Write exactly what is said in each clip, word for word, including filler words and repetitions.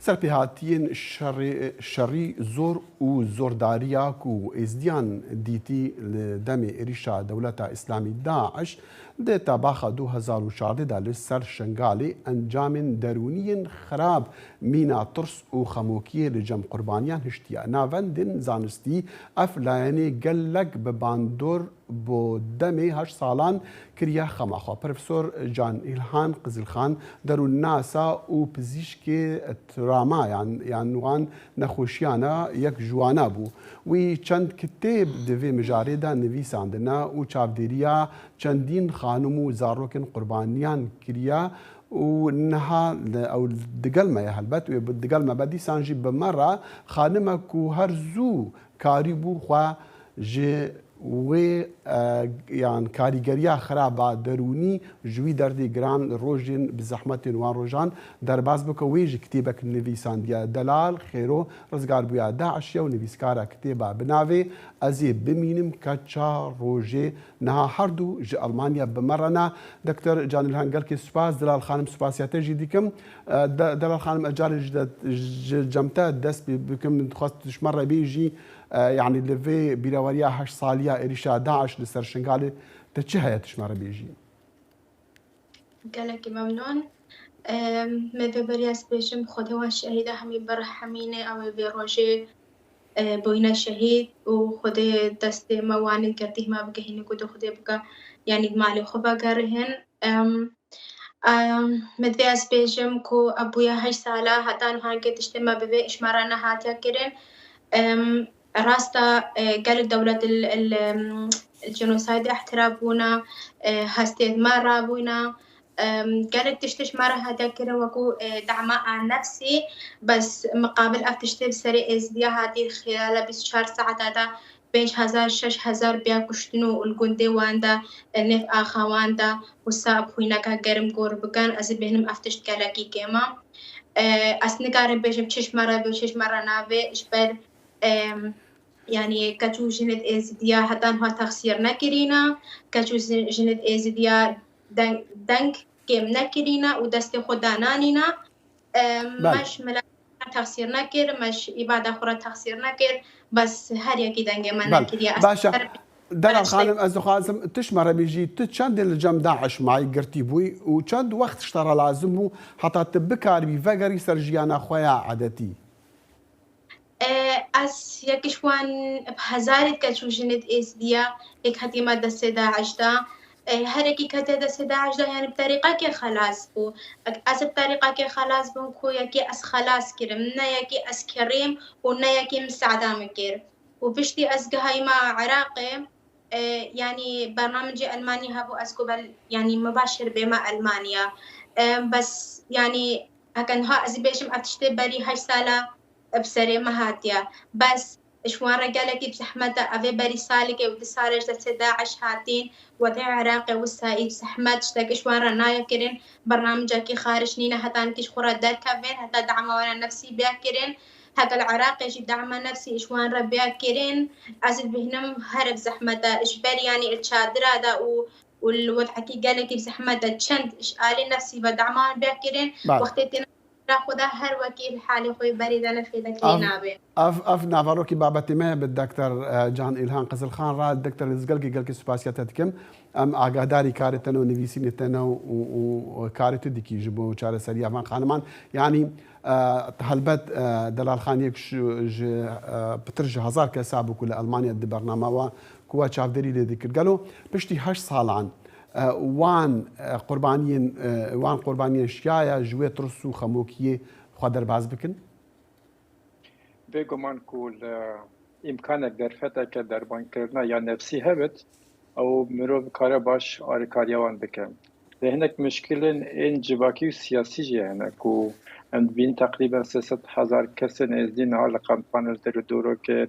Serpêhatiyên şerê, şerî, zor û zordariya ku Êzdiyan dîtî li demê êrîşa Dewleta Îslamî, DAIŞ, di tebaxa du hezar û çardeh de li ser Şengalê encamên derûnî yên xirab mîna tirs û xemokiyê li cem qurbaniyan hiştiye. Navendên zanistî ev layenê gelek bi bandor bo demê heşt salan kiriye xema xwe. Profesor Can Îlhan Qizilxan, derûnnasa û pizîşkê trawma yan, yan wan nexweşiyana yek ji wana bû. Wî çend kitêb di vê mijarê de nivîsandine û çavdêriya çendîn xanim û zarokên qurbaniyan kiriye û niha li, ew digel me ye helbet, wê bi, digel me be dîsan jî bi me re xanime ku her zû karîbû xwe ji wê, e, yan karîgeriya xiraba derûnî ji wî derdê giran li rojên bi zehmetên wan rojan derbas bike. Wê jî kitêbek nivîsandiye. Delal Xêro rizgarbûya DAIŞê ye û nivîskara kitêba bi navê Ez ê bimînim keça rojê niha her du ji Almanya bi me re ne. Doktor Can Îlhan, gelkî spas. Delal Xanim, spasiya te jî dikim. E, de-, Delal Xanim, ez carê ji de, ji cem te dest pê bikim, dixwest ji me re bêjî, e, yanî li vê bîreweriya heşt saliya êrîşa DAIŞ li ser Şingalê te çi heye tu ji me re bêjî? Gelekî memnûn. Em, me vê beriya ez bêjim, Xwedê wan şehîda hemî birehemîne, ew ê vê rojê, e, bûyne şehîd û Xwedê destê me wan ê girtî hema bigihîne ku dê Xwedê bike, yanî di malê xwe vegerihin. Em, em, me divê ez bêjim ku ev bûye heşt sala heta niha hingê tiştê me bi vê ji me re nehatiye kirin. Em, rast e, e, gelek dewlet il, il, em, jenosayde îtiraf bûne, e, hestê me rabûne. Em, gelek tişt ji me re hatiye kirin wekû, e, dema a nefsî, bes miqabil ev tiştê bi serê Êzidiya hatî xilala bîst û çar saeta de pênc hezar, şeş hezar biya kuştin û li gundê wan de, e, nêv axa wan de wisa bi xwîneke germ gor bikin, ez ê bêhnim ev tişt gelekî kêm e. E, ez nikarim bêjim çi ji me re be, çi ji me re nabe, ji ber, em, yanî keç û jinê Êzidiya heta niha texsîr nekirîne, keç û zi-, jinê Êzidiya deng, deng kêm nekirîne û destê xwe dananîne. Em, Belê. Me ji milet texsîr nekir, me ji îbada xwe re texsîr nekir, bes her yekî dengê me Belê. Nekiriye. Ez Baş e. her Delal Xanim, ez dixwazim tu ji me re bêjî, tu çendê li cem DAIŞ mayî girtî bûyî û çend wext ji te re lazim bû heta tu bikaribî vegerî ser jiyana xwe ya edetî? E, ez yek ji wan bi hezarê keç û jinê Êzidiya yek hetiye me destê DAIŞ de. E, her yekî ketiye destê DAIŞ de, yanî bi terîqekê xelas bû. Ez bi terîqekê xelas bûm ku yekê ez xelas kirim, ne yekê ez kirîm û ne yekê misada min kir. Û piştî ez gihayîme Iraqê, e, yanî bernamecê Elmanî hebû, ez ku bel, yanî mibaşir bême Elmanya. E, bes, yanî heke niha ez ê bêjim, ev tiştê berî heşt sala bi serê me hatiye. Bes ji wan re gelekî bi zehmet e. Ev ê berî salekê û du salê ji destê DAIŞ hatîn, wextê Iraqê wisa î bi zehmet tiştekî ji wan re naye kirin. Bernamecekî xaric nîne, heta nikî ji xwe re derkevin, heta dema wan re nefsî biya kirin. Heke li Iraqê jî dema nefsî ji wan re biya kirin, ez dibînim here bi zehmet e. Ji ber yanî li çadira de û, û li wedekî gelekî bi zehmet e, çend ji alî nefsî ve dema wan biya kirin. Belê. Wextê têne ra xwe de her wekî li halê xwe berî de nefê de kê Ev, nabe. ev, ev naverokî babetê me ye bi Doktor, e, Can Îlhan Qizilxan re. Doktor, ez gelkî, gelkî spasiya te dikim. Em agadarî karê te ne û nivîsînê te ne û, û, û karê tu dikî ji bo çareseriya van xaniman. Yanî, e, helbet, e, Delal Xan yek ji, ji, e, pitir ji hezar kesa bû ku li Elmanya di bernama wa ku we çavdêrî lê dikir. Gelo piştî heşt salan, e, wan, e, qurbaniyên, e, wan qurbaniyên şiyaya ji wê tirs û xemokiyê xwe derbas bikin? Bêguman ku li îmkanek derfeteke dermankirina ya nefsî hebit, ew mirov kare baş alîkariya wan bike. Lê hinek mişkilên ên civakî û siyasî jî hene ku em dibînin teqrîben sê sed hezar kesên êzdî niha li kampan li dêr û dorokên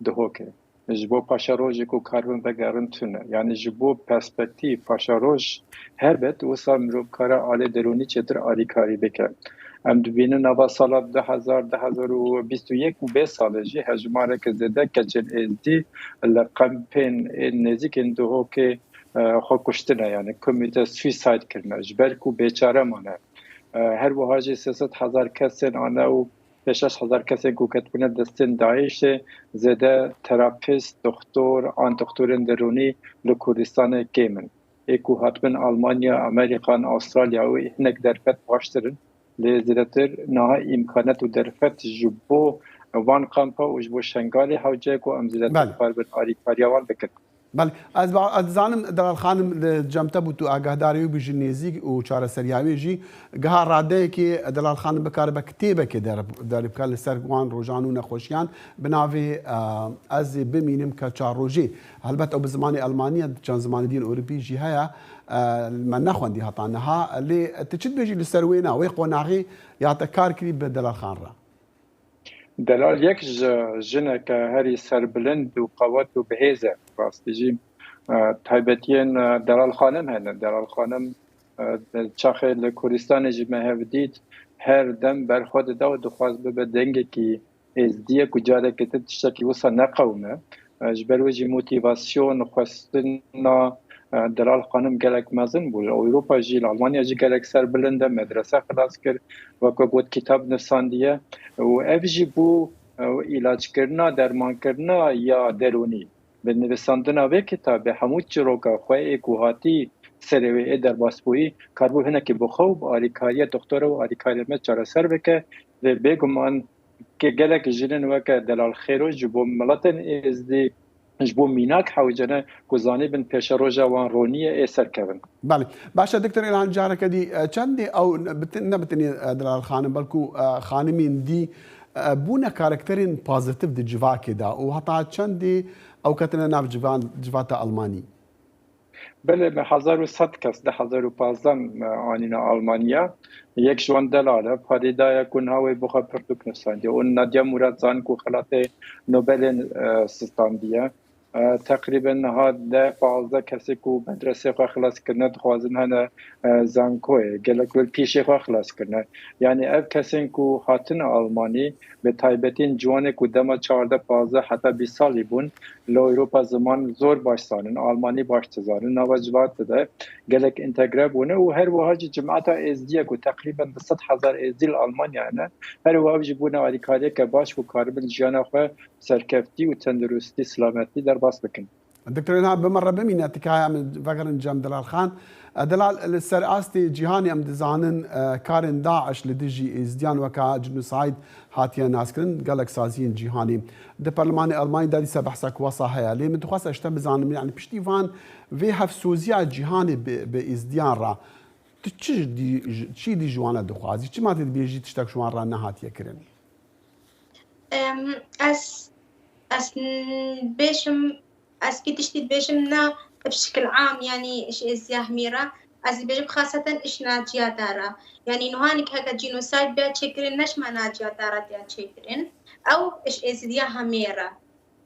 Duhokê. Ji bo paşerojê ku karibin vegerin tune. Yanî ji bo perspektîf paşeroj hebit, wisa mirov kare alê derûnî çêtir alîkarî bike. Em dibînin nava sala du hezar, du hezar û bîst û yek û vê salê jî hejmareke zêde keçên êzdî li kampên ên nêzîkên Duhokê, e, xwe kuştine, yanî komîte suicide kirine, ji ber ku bêçare mane. E, her wiha jî sê sed hezar kesên ane û pênc şeş hezar kesên ku ketibûne destên DAIŞ'ê, zêde terapist, doktor an doktorên derûnî li Kurdistanê kêm in. Ê ku hatibin Almanya, Amerîkan, Astralya û hinek derfet baştir in. Lê zêdetir niha îmkanet û derfet ji bo van kampa û ji bo Şengalê hewce ye ku em zêdetir Belê. karibin alîkariya wan bikin. Belê, ez ba-, ez dizanim Delal Xanim li cem te bû, tu agahdarî wî bû ji nêzîk û çareseriya wê jî. Giha radeyekê Delal Xanim bikaribe kitêbekê der-, derî bike li ser wan rojan û nexweşiyan bi navê, e, Ez ê bimînim ke çar rojê. Helbet ew bi zimanê Elmanî ye, çend zimanê dîn Ewropî jî heye. E, me nexwendî heta niha. Lê tu çi dibêjî li ser wêna, wê qonaxê ya te kar kirî bi Delal Xan re? Delal yek ji jineke herî serbilind û qewet û bihêz e. Rastî jî, e, taybetiyên, e, Delal Xanim hene. Delal Xanim, e, çaxê li Kurdistanê jî me hev dît, her dem berxwe dida û dixwaz bibe dengekî êzdiyê ku careke din tiştekî wisa neqewime. E, ji ber wê jî motîvasyon, xwestina, e, Delal Xanim gelek mezin bû. Li Ewropa jî, li Almanya jî gelek serbilind e, medrese xilas kir, wek we got, kitab nivisandiye. Û ev jî bû, e, îlacekirina, dermankirina ya derûnî. Bi nivîsandina vê kitabê hemû çîroka xwe ê ku hatî serê wê ê derbasbûyî, karibû hinekî bi xwe û bi alîkariya doktora û alîkariya me çareser bike. Lê bêguman ke gelek jinên weke Delal Xêro ji bo miletên êzdî, ji bo mînak hewce ne ku zanîbin pêşeroja wan ronî ye ê serkevin. Belê. Baş e, Doktor Îlhan, careke dî, e, çendê ew ne bi te-, ne bi tenê, e, Delal Xanim, belkû, e, xanimên dî, e, bûne karakterên pozîtîf di civakê de û heta çendê ew ketine nav civan-, civata Almanî? Belê, me hezar û sed kes di hezar û pazdeh me anîne Almanya. Yek ji wan Delal e, parê daye ku niha wê bixwe pirtûk nivisandiye. Û Nadia Murad, zanî ku xelatê Nobelê, e, sistandiye. E, teqrîben niha deh pazdeh kesê ku medresê xwe xilas kirine, dixwazin hene, e, zankoyê. Gelek li pîşê xwe xilas kirine. Yanî ev kesên ku hatine Almanî, bi taybetî ciwanê ku dema çardeh, pazdeh heta bîst salî bûn, li Ewropa ziman zor baş zanin, Almanî baş dizanin, nava civat de gelek întegre bûne û her wiha jî cimeta êzdiye ku teqrîben du sed hezar êzdî li Almanya hene, her wiha jî bûne alîkariyeke baş ku karibin jiyana xwe serkeftî û tenduristî, silametî derbas bikin. Doktor Îlhan, bi me re bimîne, tikaya min vegerin cem Delal Xan. E, Delal, li ser astê cîhanê em dizanin, e, karên DAIŞ li dijî êzdiyan weka jinosayd hatiye naskirin, gelek saziyên cîhanê. Di perlemanê Almanyê de dîsa behsek wesa heye. Lê min dixwest ez ji te bizanim, yanî piştî van vê hevsoziya cîhanê bi, bi êzdiyan re, tu çi dî-, çi dî ji wan re dixwazî? Çima tu dibêjî tiştek ji wan re nehatiye kirin? Em, ez, ez n-, bêjim, ez vî tiştî dibêjim ne bi şikil am, yanî ji êzdiya hemî re. Ez dibêjim xaseten ji naciyata re. Yanî niha nik heke cînosayd biya çêkirin, ne ji me naciyata re diya çêkirin. Ew ji êzdiya hemî re.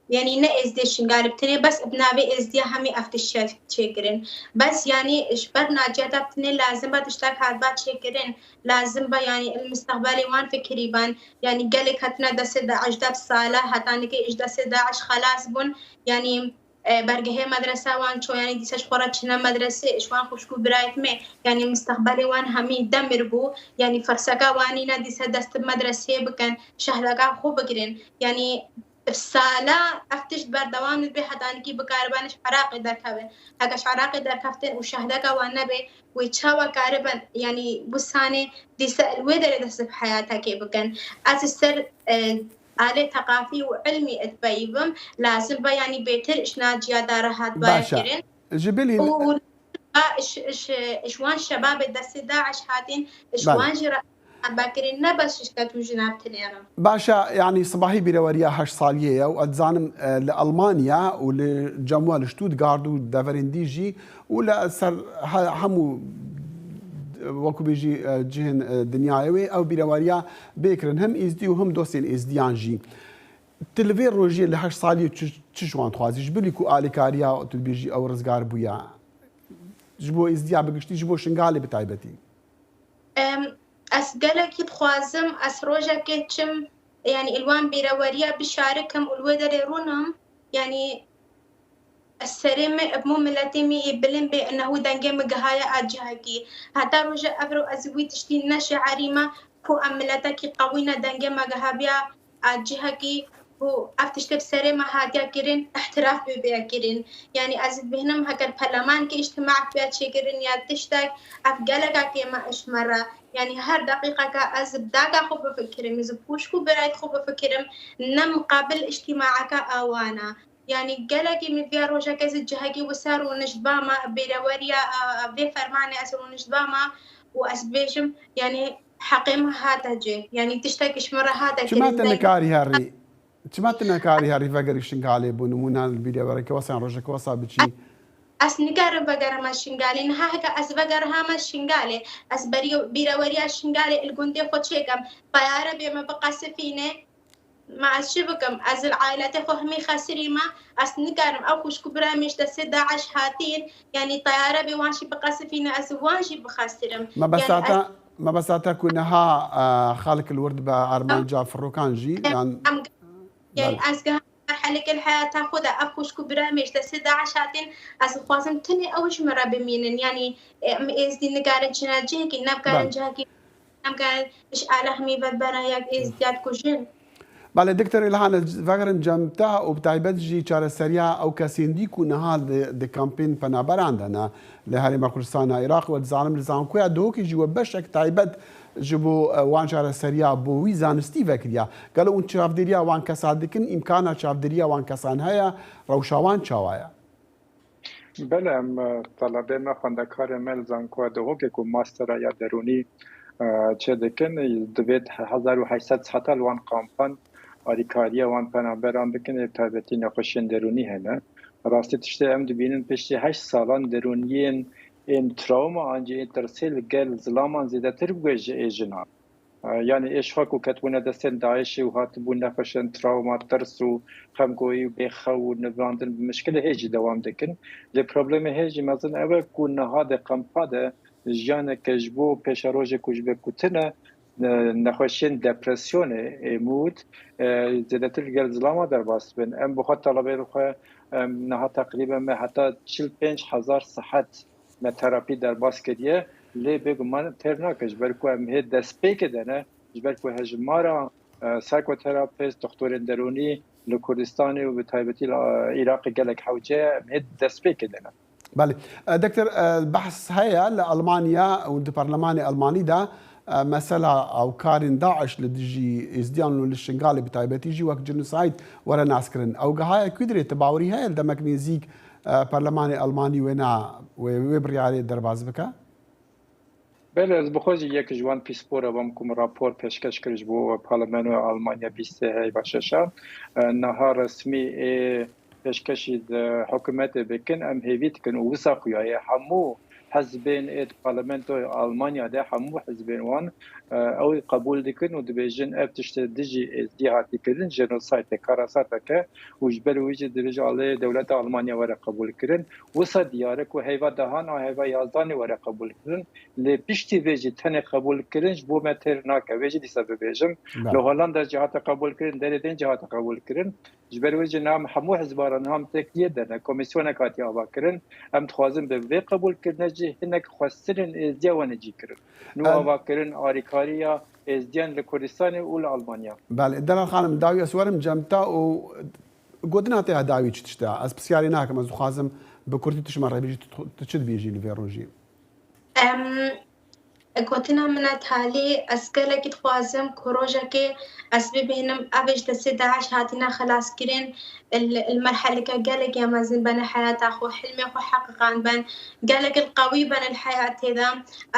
Yanî ne êzdê Şingalê bi tenê, bes bi navê êzdiya hemî ev tişt çêkirin. Bes yanî ji ber naciyata bi tenê lazim be tiştek hatba çêkirin. Lazim be yanî li mistexbelê wan fikirî ban. Yanî gelek hatine destê DAIŞ de bi sala, heta nikê ji destê DAIŞ xelas bûn. Yanî, e, bergehê medresa wan ço, yanî dîsa ji xwe re çine medresê, ji wan xwişk û birayê me, yanî mistexbelê wan hemî demir bû. Yanî ferseka wan nîne dîsa dest bi medresê bikin, şehdeka xwe bigirin. Yanî sala ev tişt berdewam dibe, heta nikî bikaribin ji Iraqê derkevin. Heke ji Iraqê derkeftin û şehdeka wan nebe, wê çawa karibin, yanî wisanê dîsa li wê derê dest bi heyatekê bikin? Ez ji ser, e, alê teqafî û ilmî dipeyivim, lazim be, yanî bêtir ji naciyata re hatbaye Baş e. kirin. Ji bilî Û, û ji, ji, ji wan şebabê destê DAIŞ hatin, ji Belê. wan jî re hatba kirin, ne bes ji şket û ji nav tinê re. Baş e, yanî sibahî bîreweriya heşt saliyê ye û ez dizanim, e, li Almanya û li cem we li Stuttgart û deverên dî jî û li ser he-, hemû, wekû bêjî, e, cihên, e, dinyayê wê ew bîreweriya bê kirin. Him êzdî û him dostên êzdiyan jî. Tu li vê rojê li heşt saliyê çi, çi ji wan dixwazî? Ji bilî ku alîkariya tu dibêjî ew rizgar bûye. Ji bo êzdiya bi giştî, ji bo Şingalê bi taybetî. Em, ez gelekî dixwazim, ez rojekê çim, yanî li wan bîreweriya bişarikim û li wê derê rûnim, yanî ez serê me, bi mo miletê me yê bilind bê, inehû dengê me gihaye a cihekî. Heta roja evro ez wî tiştî ne şiarî me, ku em miletekî qewî ne, dengê me gihabiya a cihekî ku ev tiştê bi serê me hatiye kirin, îtiraf bibê kirin. Yanî ez dibînim heger perlemankê îctimaek bê çêkirin ya tiştek, ev gelekekê me ji me re. Yanî her deqîqeke ez bi daka xwe bifikirim, ez bi xwişk û birayê xwe bifikirim, ne miqabil îctimaeke awana. Yanî gelekî min viya rojeke ez cihekî wisa rûnişt bama, bêreweriya, a, vê fermanê ez rûnişt bama û ez bêjim, yanî heqê min hate cê. Yanî tiştek ji min re hate Çima kirin, te deng nikarî herî? Çima tu nekarî herî vegerî Şingalê, bo nimûne, li bîrê were ke wesa rojeke wesa biçî? Ez nikarim vegerime Şingalê. Niha heke ez vegerihame Şingalê, ez berî-, bîreweriya Şingalê li gundê xwe çêkim. Teyare bê me biqesifîne, ma ez çi bikim? Ez li ailetê xwe hemî xesirîme. Ez nikarim. Ew xwişk û birayê min ji destê DAIŞ hatîn. Yanî teyare bê wan jî biqesifîne, ez wan jî bixesirim. Mebesta Yanî ez te, mebesta te ku niha, e, xelk li wir dibe armanca firokan jî, Em, yan em, yanî Belê. ez giham merheleke li heyata xwe de, ev xwişk û birayê min ji destê DAIŞ hatîn, ez dixwazim tenê ew ji min re bimînin. Yanî, em êzdî nikarin çine cihekî, ne bikarin Belê. cihekî, ne bikarin ji alehmî ve bera yek êzdiya dikujin. Belê, Doktor Îlhan, ez vegerim cem te û bi taybet jî çareseriya ew kesên dî ku niha di, di kampên penaberan de ne li Herêma Kurdistana Iraq, we dizanim li zankoya Duhokê jî we beşek taybet ji bo, e, wan çareseriya bo wî zanistî vekiriya. Gelo hûn çavdêriya wan kesa dikin? Îmkana çavdêriya wan kesan heye? Rewşa wan çawa ye? Belê, em, e, talebê me, xwendekarê me li zankoya Duhokê ku mastera ya derûnî, e, çêdikin, divê hezar û heşt sed saeta li wan kampan alîkariya wan penaberan bikin, ê bi taybetî nexweşiyên derûnî hene. Rastî tiştê em dibînin piştî heşt salan derûniyên ên trawma an jî ên tirsê li gel zilaman zêdetir bûye ji ê jinan. E, yanî ê ji xwe ku ketibûne destên DAIŞê û hatibûn nexweşin, trawma, tirs û xemgoyî û bêxew û nivrandin bi mişkilê hê jî dewam dikin. Lê problemê hê jî mezin ew e ku niha di kampa de jiyaneke ji bo pêşerojê ku ji bê kutine, e, nexweşiyên depresyonê, ê mood, e, zêdetir li gel zilama derbas dibin. Em bi xwe talebeyê xwe, em niha teqrîben me heta çil pênc hezar saet me terapî derbas kiriye, lê bêguman têr nake, ji ber ku em hê destpêkê de ne, ji ber ku hejmara, e, psîkoterapîst, doktorên derûnî li Kurdistanê û bi taybetî li, e, Iraqê gelek hewce ye, em hê destpêkê de ne. Belê. E, Doktor, e, behs heye li Almanya û di perlemanê Almanî de, e, mesela û karên DAIŞ li dijî Êzdiyan û li Şingalê bi taybetî jî wek genocide were naskirin. Ew gihaye ku dirê tu bawerî heye li demek nêzîk, e, perlemanê Almanî wêna wê, wê biryarê derbas bike? Belê, ez bi xwe jî yek ji wan pîspor e, bam ku min rapor pêşkeş kir ji bo Parlamentoya Almanya bîst sê heyva şeşan. E, niha resmî ê pêşkêşî di hikûmetê bikin, em hêvî dikin û wisa xuya ye hemû hizbên ê di Parlamentoya Almanya de, hemû hizbên wan, e, ew ê qebûl dikin û dibêjin ev tiştê dijî êzdî hatî kirin, jenosayde, karasateke û ji ber wî jî dibêje alê dewleta Almanya were qebûl kirin. Wisa diyar e ku heyva dehan a heyva yazdanê were qebûl kirin. Lê piştî vê jî tenê qebûlkirin ji bo me têr nake. Vê jî dîsa bibêjim. Belê. Li Hollanda jî hate qebûlkirin, derê din jî hate qebûlkirin. Ji ber wê jî niha em hemû hizba re niha em tekliyê de ne, komîsyonek hatiye avakirin. Em dixwazin bi vê qebûlkirine jî hinek xwestirên êzdiya wan jî kirin. Nû Em avakirin alîkariya êzdiyan li Kurdistanê û li Almanya. Belê, Delal Xanim, dawî ez werim cem te û gotina te ya dawî çi tişt e? Ez pisyarê nakim, ez dixwazim bi kurtî tu ji me re bêjî, tu, tu çi dibêjî li vê rojî? Em, gotina min a talî, ez gelekî dixwazim ku rojekê ez bibînim ev ji destê DAIŞ hatine xelaskirin, li, li merheleke gelekî ya mezin bene heyata xwe, hilmê xwe heqiqan ben. Gelek li qewî ben li heyatê de.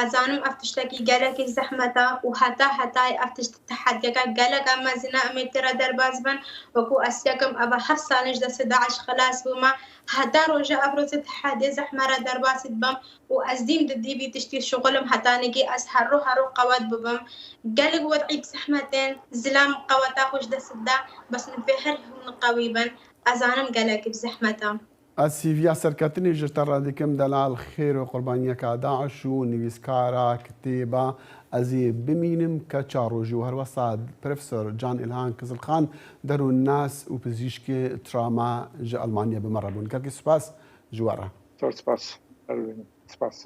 Ez zanim ev tiştekî gelekî zehmet e û heta hetayê ev tişt tehediyeke gelek a mezin e, em ê tê re derbas bin. Wekû ez yekim, ev e heft sal in ji destê DAIŞ xelas bûme. Heta roja ev rojê tehediyê zehmet re derbas dibim. û ez dîm di dîvî tiştî şixulim hetanîkî ez herro herro qewet bibim. Gelek wedî bi zehmet in, zilam qeweta xwe ji dest dide, bes min divê her hûn qewî bin. Ez zanim gelek bi zehmet e. Ez hîviya serketinê ji te re dikim, delal xêr û qurbaniyeka DAIŞ û nivîskara kitêba Ez ê bimînim keça rojî û herwesa Profesor Can Îlhan Kizilxan, derûnnas û pizîşkê trawma ji Almanya bi me re bûn. Gelkî spas ji we re. Zor spas. Spas.